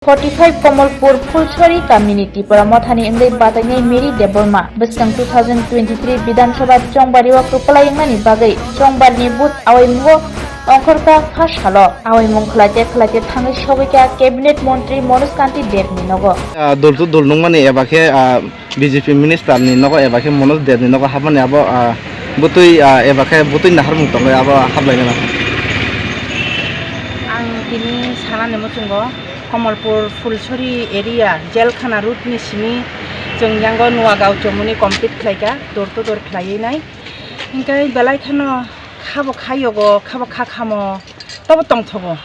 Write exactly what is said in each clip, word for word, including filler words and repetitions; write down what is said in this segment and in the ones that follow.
Forty five Komolpur Phulsori kamini Tipra Mothani wngwi bachainai Mary Debbarma bwskang two thousand twenty-three Bidhan Sabha chongbario kwplai wngnani bagwi chongbarni booth awaimungo ongkhorkha pha salo. Awaimung khlaite khlaite thangwi sogwikha Cabinet Montri Manoj Kanti Debni nogo. Ah, dol to dol nungmani eba khe, ah, B J P minister ni nogo eba khe Manoj Deb ni nogo hapmani abo, ah, bwtwi, ah, eba khe bwtwi naharmung tongwi abo haplainai. Ang tini sanani muchungo Komolpur Phulsori area Jelkhana road ni simi chwng yango Nuagaon chomoni complete khlaikha, door to door khlaiwi nai. Hinkhe belai kheno khabo khayogo, khabo kha khamo, tobo tongthogo.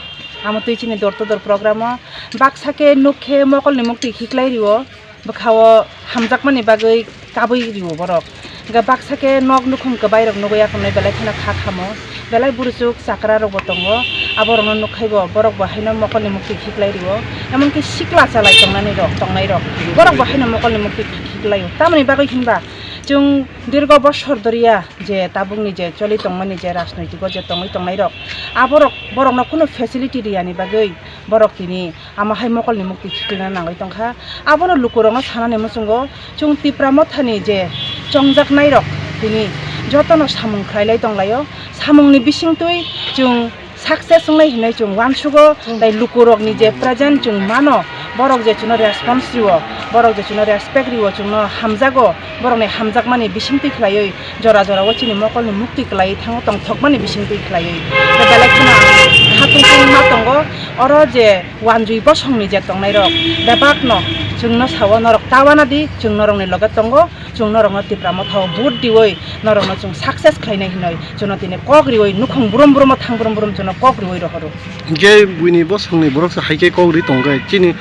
Amo twi chini door to door program o baksa khe nuk khe mokolni mukti khiklai rio. Bwkhao hamjakmani bagwi kabui rio borok. Hwnkhe baksa khe nok nukhung kwbairok nugwi akhornwi belai kheno kha khamo. Belai buruchuk chakrarokbo tongo. Aborokno nukhaibo borokbo haino mokolni mukti khiklai rio. Emonki sikla chalai tongnani rok, tongnairok. Borokbo haino mokolni mukti khiklaio. Tamoni bagwi hinba chwng dirgo bosor doriya je tabukni je choli tongmani je rajnoitiko je tongwi tongnairok. Aborok, borokno kunu facility riyani bagwi borok tini Amo hai mokolni mukti khiklina nangwi tongkha. Abono lukurokno sanani muchungo chwng Tipra Mothani je chongjaknairok tini jotono samung khlailai tonglaio. Samungni bisingtwi chwng success wngnai hinwi chwng uansugo. Tei lukurokni je present chwng mano, borok je chwngno response rio, borok je chwngno respect rio, chwngno hamjago, borokni hamjakmani bisingtwi khlaiwi jora jorao chini mokolni mukti kwlaiwi thango tongthokmani bisingtwi khlaiwi. Tei belai kheno ang khatungma tongo. Oro je wanjui bosongni je tongnairok bebakno chwngno sao, "Norok ta wana di, chwng norokni loge tongo, chwng norokno Tipra Mothao vote diwi norokno chwng success khlainai," hinwi chwngno tini kok riwi nukhung brum brumo thang brum brum chwngno kok riwi rohoro. Hinkhe buini bosongni borok se hai khe kok ri tongkhe, chini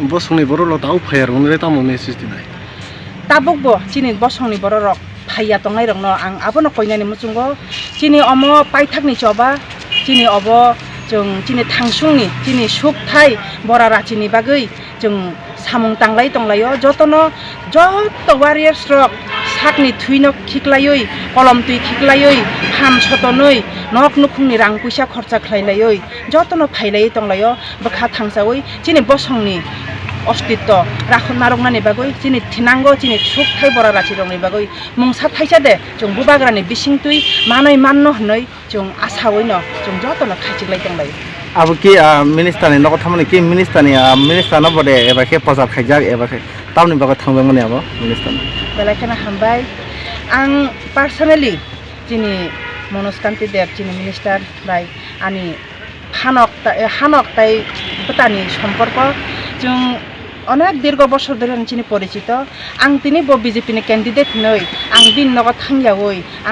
bosongni borok lo tao phai rwngwi tamo message dinai? Tabukbo chini bosongni bororok phaiya tongnairokno ang abono koinani muchungo. Chini omo paithakni choba, chini obo chwng chini thangsungni, chini sukthai bora rachini bagwi chwng samung tanglai tonglaio. Jotono, joto warriors rok sakni thwino khiklaiwi, kolom twi khiklaiwi, phan sotonwi, nok nukhungni rang puisa khorcha khlailaiwi, jotono phailaiwi tonglaio bwkha thangsawi chini bosongni ostitto rakhum narwknani bagwi, chini thinango chini sukthai bora rachirokni bagwi mungsa thaisa de chwng bubagrani bisingtwi manwi manno hwnwi chwng asawino chwng jotono khaichiklai tonglaio. Abo ki, ah, minister ni nogo thamani ki minister ni, ah, minister no bode eba khe prochar khaijak eba khe tamni bagwi thangjakmani abo minister no? Belai kheno hambai. Ang personally chini Manoj Kanti Deb chini minister bai ani hanok ta-, eh, hanok tai bwtani somporko. Chwng onek dirgo bosor dhori chini porichito. Ang tini bo B J P ni candidate hinwi ang bini nogo thangyawi ang